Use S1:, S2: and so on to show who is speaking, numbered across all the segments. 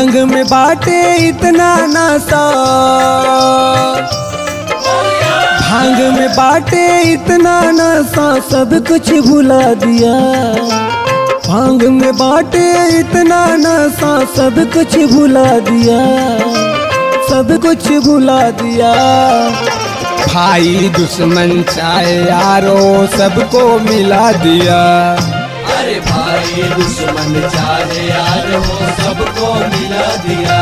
S1: भांग में बाटे इतना नशा, भांग में बाटे इतना नशा, सब कुछ भुला दिया। भांग में बाटे इतना नशा, सब कुछ भुला दिया, सब कुछ भुला दिया।
S2: भाई दुश्मन चाहे यारो सबको मिला दिया।
S3: अरे भाई दुश्मन चाहे यारो सबको मिला दिया।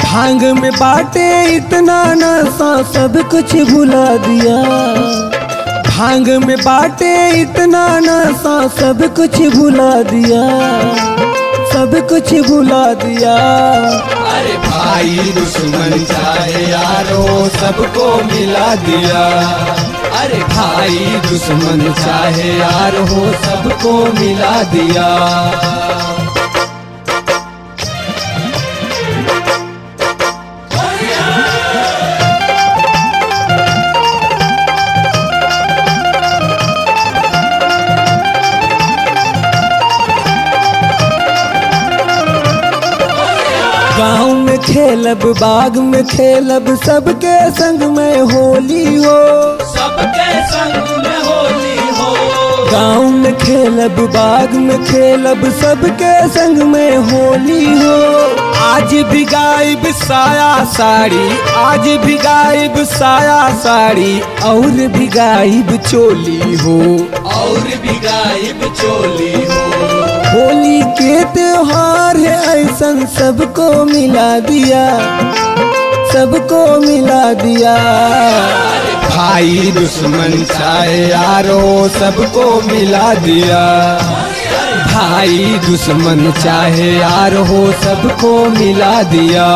S1: भांग में बाटे इतना नशा, सब कुछ भुला दिया। भांग में बाटे इतना नशा, सब कुछ भुला दिया, सब कुछ भुला दिया।
S3: अरे भाई दुश्मन चाहे यारो सबको मिला दिया। अरे भाई दुश्मन चाहे यारो सबको मिला दिया।
S1: गाँव में खेलब बाग में खेलब, सबके संग में होली हो,
S3: सबके संग में होली हो।
S1: गाँव में खेलब बाग में खेलब, सबके संग में होली हो।
S2: आज भी गायब साया साड़ी, आज भी गायब साया साड़ी,
S1: और भी गायब चोली हो,
S3: और भी गायब चोली हो।
S1: होली के त्योहार है ऐसन, सबको मिला दिया, सबको मिला दिया।
S2: भाई दुश्मन चाहे यारो सबको मिला दिया। भाई दुश्मन चाहे यारो सबको मिला दिया।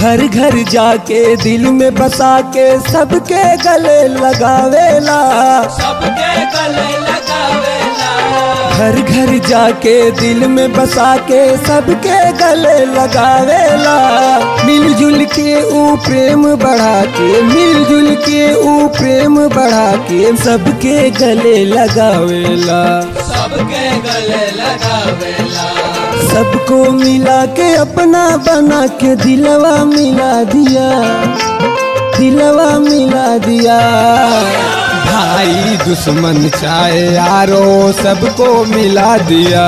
S1: घर घर जाके दिल में बसा के सबके गले लगावेला,
S3: सबके गले लगावेला।
S1: घर घर जाके दिल में बसा के सबके गले लगावेला। मिलजुल के ऊ प्रेम बढ़ा के, मिलजुल के ऊ प्रेम बढ़ा के सबके गले लगावेला,
S3: सबके गले लगावेला।
S1: सबको मिला के अपना बना के दिलवा मिला दिया, दिलवा मिला दिया।
S2: भाई दुश्मन चाहे यारो सबको मिला दिया।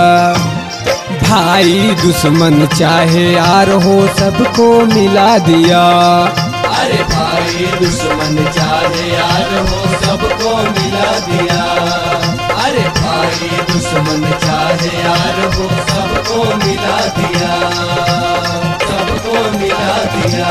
S2: भाई दुश्मन चाहे यारो सबको मिला दिया।
S3: अरे भाई दुश्मन चाहे यारो सबको मिला दिया। अरे भाई दुश्मन चाहे यारो सबको मिला दिया, सबको मिला दिया।